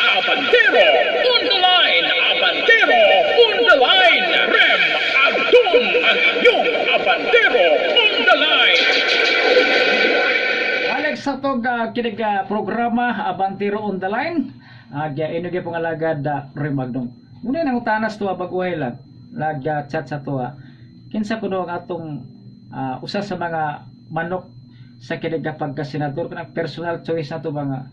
Abantero on the line! Abantero on the line! Rem Agdon ang inyong Abantero on the line! Alex sa tog kinig programa Abantero on the line. Agya ino gyud pong alagad Rem Agdong. Muna nang utanas tuwa baguhay lang. Nag chat sa tuwa. Kinsa kuno ang atong usa sa mga manok sa kinig pagka-senador, kanang personal choice nato mga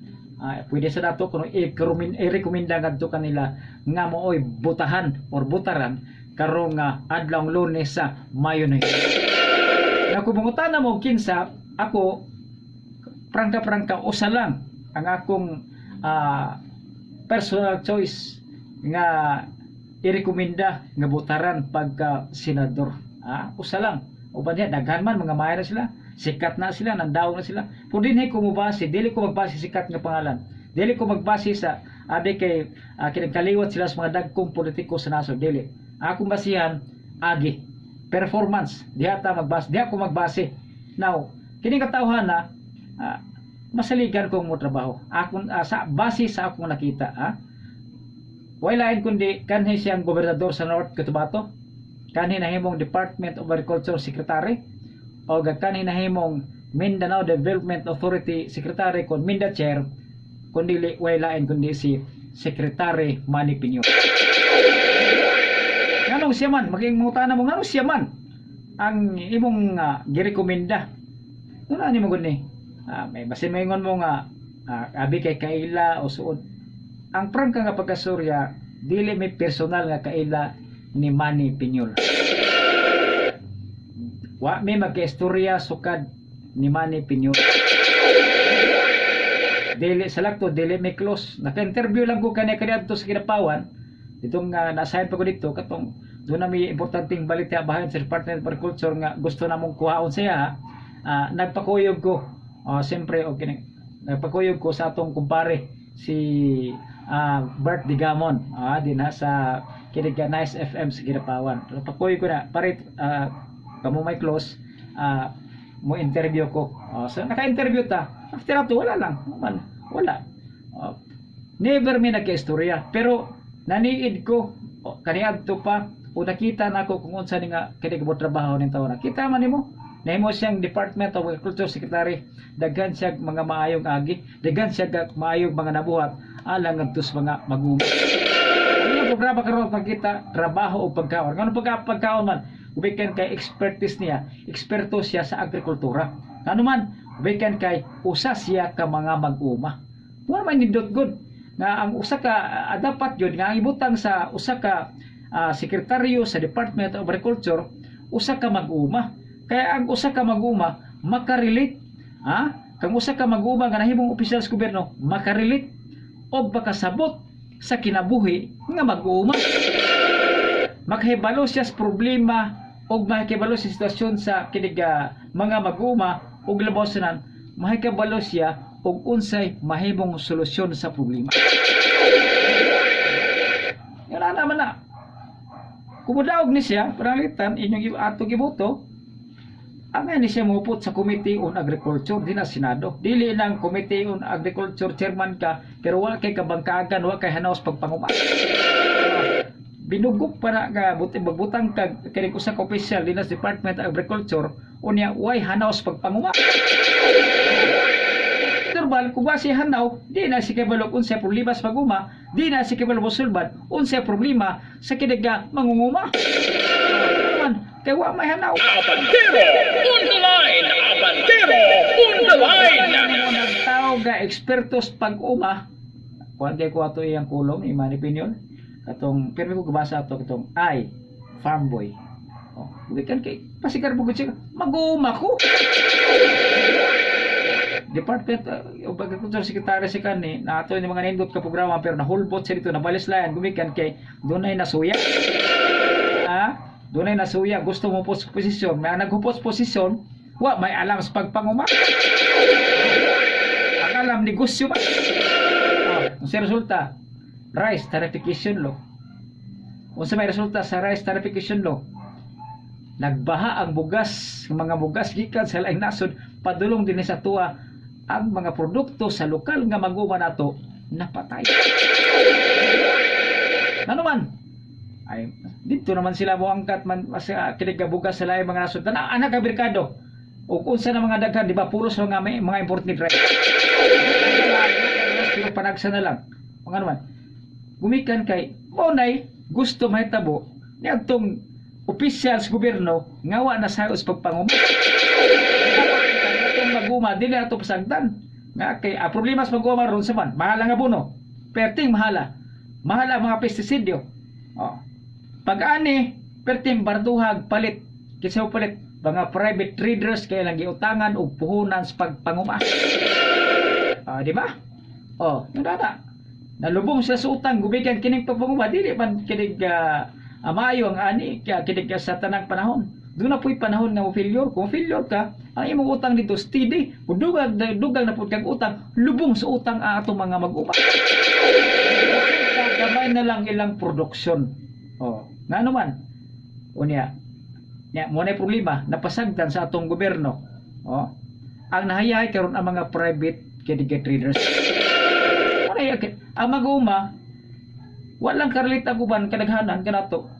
pwede sa dato kuno i-recommenda ngadto kanila nga mooy butahan or butaran karong adlawng Lunes sa Mayo 9. Na kung mangutana mo kinsa, ako prangka-prangka usa lang ang akong personal choice nga irekomenda nga butaran pagka senador. Usa lang. Uban niya, daghan man, mga maayo na sila, sikat na sila, nandaong na sila. Kung dinhi ko mobase, dili ko magbase sikat nga pangalan. Dili ko magbase sa abi kay kinagkaliwat sila sa mga dagkong politiko sa nasod. Dili. Akong basihan, agi. Performance. Diha ta magbase. Diha ko magbase. Now, kini katawhan na masaligan kong mo trabaho. Akong sa base sa akong nakita, ha. Way lain kundi kanhi siyang gobernador sa North Cotabato, kanhi nahimong Department of Agriculture Secretary, o kanhi nahimong Mindanao Development Authority Secretary kon Minda Chair, kundi way lain kundi si Secretary Manny Piñol. Nganong siya man, maging mangutana mo nganong siya man ang imong girekomenda. Ano ani mo gud ni? May basin maingon mo nga abi kay kaila o suod. Ang prangka nga pagkasurya, dili may personal nga kaila ni Manny Piñol. Wa may magkaistorya sukad ni Manny Piñol. Dili sa lakto, dili may close. Naka-interview lang ko kaniya kaniadto sa Kidapawan. Ditong nasayan pa ko dito katong doon na may importanteng balita bahin sa Department of Agriculture nga gusto namong kuhaon siya. Nagpakuyog ko. Siyempre okay, nagpakuyog ko sa atong kumpare si Bert Digamon din ha sa Kiniga Nice FM sa Kidapawan. Nagpakuyog ko na pare, kamo may close, mo interview ko. So naka-interview ta. After ato wala lang. Man, wala. Never mi nagka-istorya pero naniid ko kaniadto pa o nakita nako kung unsa ni nga kini mo trabaho ning tawo na. Kita man nimo nahimo siyang Department of Agriculture Secretary, daghan siya mga maayong agi, daghan siya maayong mga nabuhat alang ngadto sa mga mag-uma. Ang programa karon pagkita trabaho o pagkaon. Ngano pagkaon man, ubikan kay expertise niya, eksperto siya sa agrikultura. Ngano man, ubikan kay usa siya ka mga mag-uma. Wala man nindot good nga ang usa ka dapat yun nga ang ibutang sa usa ka sekretaryo sa Department of Agriculture, usa ka mag-uma. Kaya ang usa ka mag-uma makarelate, ha? Kang usa ka mag-uma nga nahimong opisyal sa gobyerno makarelate og makasabot sa kinabuhi nga mag-uma. Makahibalo siya sa problema og makahibalo sa sitwasyon sa kinig mga mag-uma ug labaw sa nan makahibalo siya og unsay mahimong solusyon sa problema. Yan na naman na. Kumudaog ni siya, pananglitan, inyong atong iboto, ang ni siya mupot sa Committee on Agriculture din na Senado. Dili lang Committee on Agriculture chairman ka, pero wa kay kabangkagan, wa kay hanaos pagpanguma. Binugok pa na nga buti magbutang kag kining usa ka opisyal din sa Department of Agriculture, unya way hanaos pagpanguma. Normal, kung wa siya hanaw, di na si kabalo unsay problema sa paguma, di na si kabalo mosulbad unsay problema sa kiniga mangunguma. Man, kay wa may hanaw. Abantero on the line! Abantero on the line! Nagtawag nga ekspertos pag-uma, kuan kay ko ato iyang kulong ni Manny Piñol. Katong pirmi ko gabasa ato katong I farm boy. Oh, gikan kay pasigar mo gud siya, mag-uuma ko. Department of Agriculture Secretary si kani na ato ni mga nindot ka programa pero nahulbot siya dito, nabalislayan gumikan kay dunay nasuya. Dunay nasuya, gusto mo po sa posisyon, may naghupot sa posisyon, wa may alam sa pagpanguma. Ang alam negosyo ba? Oh, ang resulta, rice tarification law. Unsa may resulta sa rice tarification law? Nagbaha ang bugas, ang mga bugas gikan sa laing nasod padulong dinhi sa tuwa. Ang mga produkto sa lokal nga mag-uma nato Napatay. Ano man? Ay, dito naman sila moangkat man sa kinig bugas sa laing mga nasod. Tana anak ka merkado. O kung sa na mga daghan, di ba? Puros mga may, mga imported rice. Pero panagsa na lang. Mga naman. Gumikan kay mao nay gusto mahitabo niadtong opisyal sa gobyerno nga wa na sayo sa pagpanguma. Atong maguma dili ato pasagdan. Nga kay ang problema sa maguma ron sa man, mahala nga abono. Perting mahala. Mahala ang mga pestisidyo. Oh. Pag ani, perting barduhag palit. Kinsa mo palit? Mga private traders kay lang giutangan og puhunan sa pagpanguma. Ah, di ba? Oh, yung data. Nalubong sila sa utang, gumikan kining pagpanguma, dili man kinig maayo ang ani, kaya kinig sa tanang panahon. Doon na po'y panahon nga mo failure. Kung failure ka, ang imong utang dito steady. Kung dugang, dugang na pud kag utang, lubong sa utang ang atong mga mag-uma. Gamay na lang ilang production. Oh, nga naman. Unya, nya mo na problema napasagdan sa atong gobyerno. Oh. Ang nahayahay karon ang mga private kinig traders. Mo na ang mag-uma walang karelate ang uban kadaghanan kanato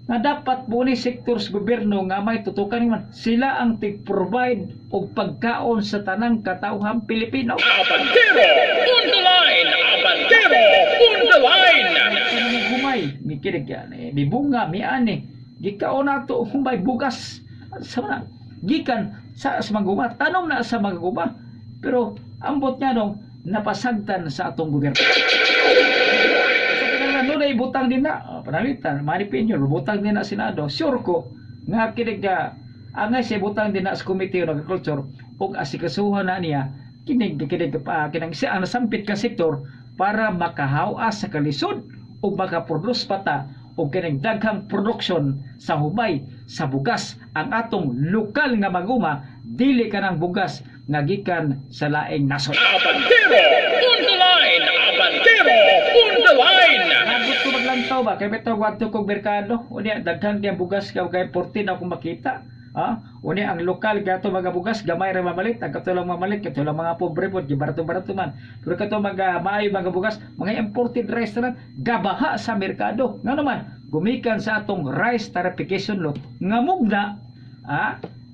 nga dapat mo ni sektor sa gobyerno nga may tutukan man sila ang tig-provide og pagkaon sa tanang katawhang Pilipino. Abantero on the line! Abantero on the line! Kanang humay, mikinig yan, eh, mibunga, miani, gikaon nato humay bugas sa mga gikan sa maguma, tanom na sa maguma, pero ambot niya nung napasagtan sa atong gobyerno. Sa kinahanglan nun ay butang din na, oh, panalitan, manipinyon, butang din na Senado, sure ko, nga kinig ka, angay siya butang din na sa Committee on Agriculture, ug asikasuhan na niya, kinig kinig pa kinang siya ang nasampit ka sektor para makahawas sa kalisod ug makaproduce pa ta og kining daghang production sa humay sa bugas ang atong lokal nga maguma, dili kanang bugas nga gikan sa laing nasod. Abantero on the line! Abantero on the line! Nagot ko maglantaw ba kay bitaw wadto kog merkado, unya daghan kay bugas kay kay 14 akong makita. Ah, unya ang lokal gato mga bugas gamay ra mamalit, ang kato lang mamalit kato lang mga pobre pod gibarato-barato man. Pero kato mga maayo mga bugas, mga imported rice na gabaha sa merkado. Ngano man gumikan sa atong rice tarification law nga mugna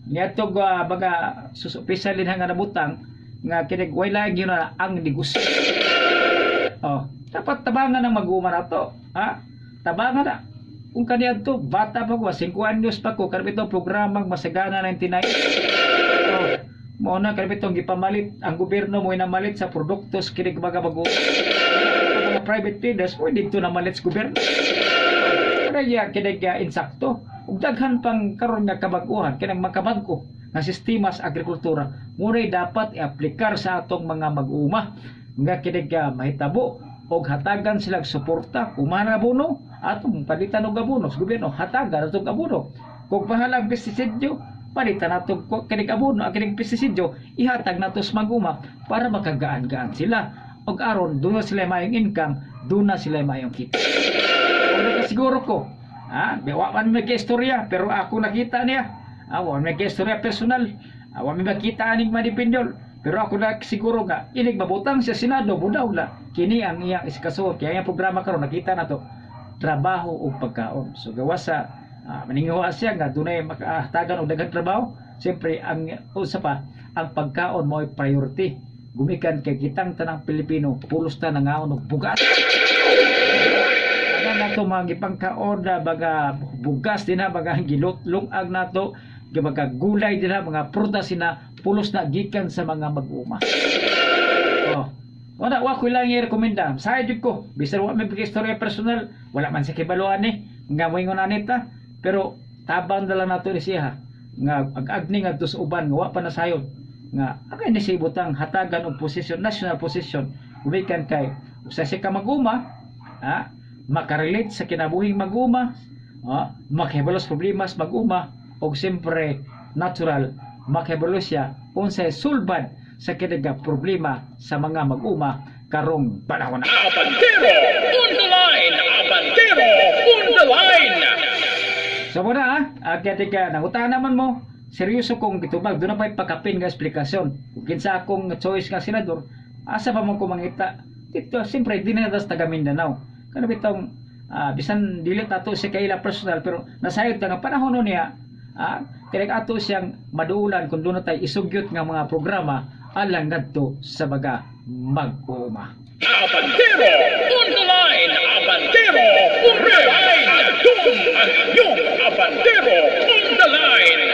niadto mga sus-opisyal din nga nabutang nga kinig way laing yun na ang negosyo. Oh, dapat tabangan ang mag-uma nato. Ha? Tabangan na. Kung kaniadto, bata pa ko, 5 anyos pa ko, karami itong programang Masagana 99. Oh, mao na karami itong gipamalit ang gobyerno mo inamalit sa produktos kinig mga bago mga private traders mo dito namalit sa gobyerno. Pero ya kinig insakto. Ug daghan pang karon nga kabag-uhan kinang makabag-o nga sistema sa agrikultura ngunay dapat iaplikar sa atong mga mag-uma nga kinig mahitabo og hatagan silang suporta. Kung mahal ang abono, atong palitan og abono sa gobyerno, hatagan atong abono. Kung mahal ang pestisidyo, palitan nato kinig abono, ang kinig pestisidyo ihatag nato sa mag-uma para makagaan-gaan sila og aron doon na sila mayong income, doon na sila mayong kita. Wala ka siguro ko. Ha? Wa man may istorya, pero ako nakita niya. Ah, wa man may istorya personal. Ah, wa may makita aning manipindol. Pero ako na siguro nga inig mabutang sa Senado budaw na kini ang iyang iskaso kaya ang programa karon nakita na to, trabaho ug pagkaon. So gawas sa maninguha siya nga dunay makahatagan og daghang trabaho, siyempre ang usa pa ang pagkaon mo'y priority. Gumikan kay kitang tanang Pilipino pulos ta nangaon og bugas. Ana nato mga gipangkaon na baga bugas din na baga gilutlong nato mga gulay din na mga prutas sina pulos na gikan sa mga mag-uma. Oh. Wala wa ko lang i-rekomenda. Sa jud ko, bisan wa may istorya personal, wala man sa kibaluan ni nga moingon anita, pero tabang na lang nato ni siya nga ag-agni ngadto sa uban nga wa pa nasayod nga agay ni siya ibutang hatagan og posisyon, national position, gumikan kay usa siya ka mag-uma, makarelate sa kinabuhing mag-uma, makahibalo sa problema sa mag-uma og siyempre natural makahibalo siya unsay sulbad sa kinaga problema sa mga mag-uma karong panahon na. Abantero on the line! Abantero on the line! So muna ha, kaya tika, nangutahan naman mo, seryoso kong gitubag, doon na pa'y pagkapin nga esplikasyon. Kung kinsa akong choice nga senador, asa pa man ko mangita Dito, siyempre, di na tas taga Mindanao. Kano bitong bisan dili tato siya kaila personal, pero nasayod ta nga panahon nun niya, kaya ato siyang maduulan kung doon na tayo isugyot nga mga programa alang ngadto sa baga mag-uuma. Abantero on the line. Abantero Rem Adun, ang inyong Abantero.